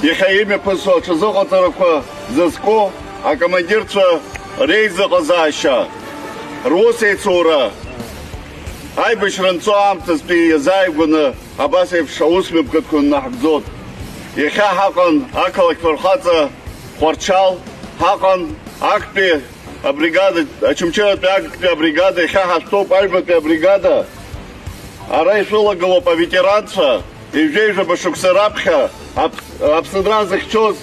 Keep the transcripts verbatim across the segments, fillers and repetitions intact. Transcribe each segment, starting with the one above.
Иахьа имҩаԥысуа аҽазыҟаҵарақәа зызку акомандирцәа реизыҟазаашьа, русеицура, аибашьра анцо аамҭазтәи иазааигәаны абас еиԥш аусмҩаԥгатәқәа наҳгӡоит. Иахьа ҳаҟан ақалақь фырхаҵа Хәарчал, ҳаҟан актәи абригада, Очамчыратәи актәи абригада, иахьа ҳаштәоуп аҩбатәи абригада. Ара ишәылагылоуп аветеранцәа, ҩажәеи жәаба шықәса раԥхьа Аԥ-, Аԥсынра зыхьчоз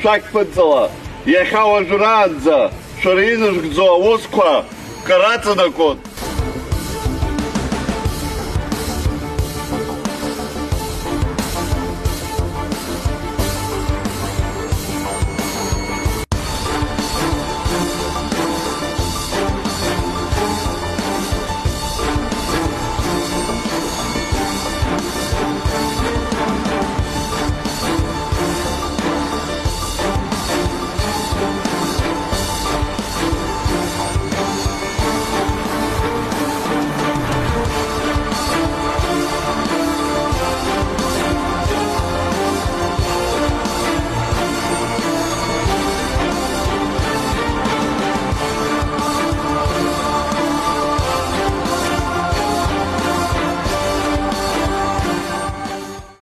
шәақь ԥынҵала. Иахьа уажәраанӡа шәара инажәгӡо аусқәа кыр аҵанакуан.